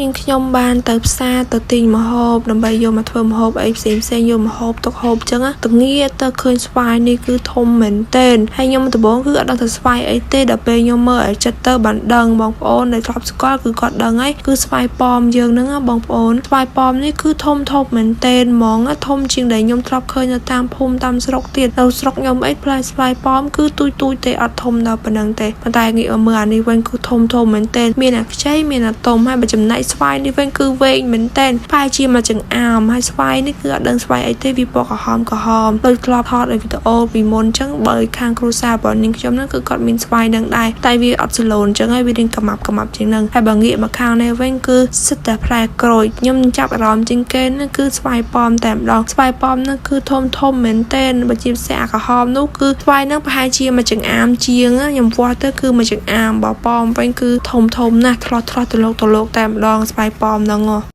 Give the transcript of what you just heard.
នាងខ្ញុំបានទៅផ្សារទៅទិញម្ហូបដើម្បីយកមកធ្វើម្ហូបអីផ្សេងផ្សេងយកម្ហូបទុកហូបចឹងណាតងាទៅឃើញស្វាយនេះគឺធំមែនទែនហើយខ្ញុំដំបូងគឺអត់ដឹងថាស្វាយអីទេដល់ពេលខ្ញុំមើលឲ្យចិត្តទៅបានដឹងបងប្អូនដែលធ្លាប់ស្គាល់គឺគាត់ដឹងហើយគឺស្វាយប៉ោមយើងហ្នឹងណាបងប្អូនស្វាយប៉ោមនេះគឺធំធំមែនទែនហ្មងណាធំជាងដែលខ្ញុំធ្លាប់ឃើញនៅតាមភូមិតាមស្រុកទៀតនៅស្រុកខ្ញុំអីផ្លែស្វាយប៉ោមគឺទូចទូចទេអត់ធំដល់ប៉ុណ្ណឹងទេប៉ុន្តែងាកមកមើលអានេះវិញគឺធំធំមែនទែនមានអាខ្ចីមានអាទុំហើយបើចំណែកស្វាយនេះវិញគឺវែងមែនទែនប្រហែលជាមួយចង្អាមហើយស្វាយនេះគឺអត់ដឹងស្វាយអីទេវាពណ៌ក្រហមក្រហមដូចធ្លាប់ថតនៅវីដេអូពីមុនអញ្ចឹងបើខាងគ្រួសាររបស់នាងខ្ញុំហ្នឹងគឺគាត់មានស្វាយនឹងដែរតែវាអត់ស្លូនអញ្ចឹងហើយវារៀងកាម៉ាប់កាម៉ាប់ជាងហ្នឹងហើយបើងាកមកខាងនេះវិញគឺសិតតែផ្លែក្រូចខ្ញុំចាប់អារម្មណ៍ជាងគេហ្នឹងគឺស្វាយប៉ោមតែម្ដងស្វាយប៉ោមហ្នឹងគឺធំធំមែនទែនបើជាពិសេសអាក្រហមនោះគឺស្វាយហ្នឹងប្រហែលជាមួយចង្អាមជាងខ្ញុំវាស់ទៅគឺមួយចង្អាមបើប៉ោមវិញគឺធំធំណាស់ថ្លោះថ្លោះទលោកទលោកតែម្ដងស្វាយប៉ោមហ្នឹងហ៎។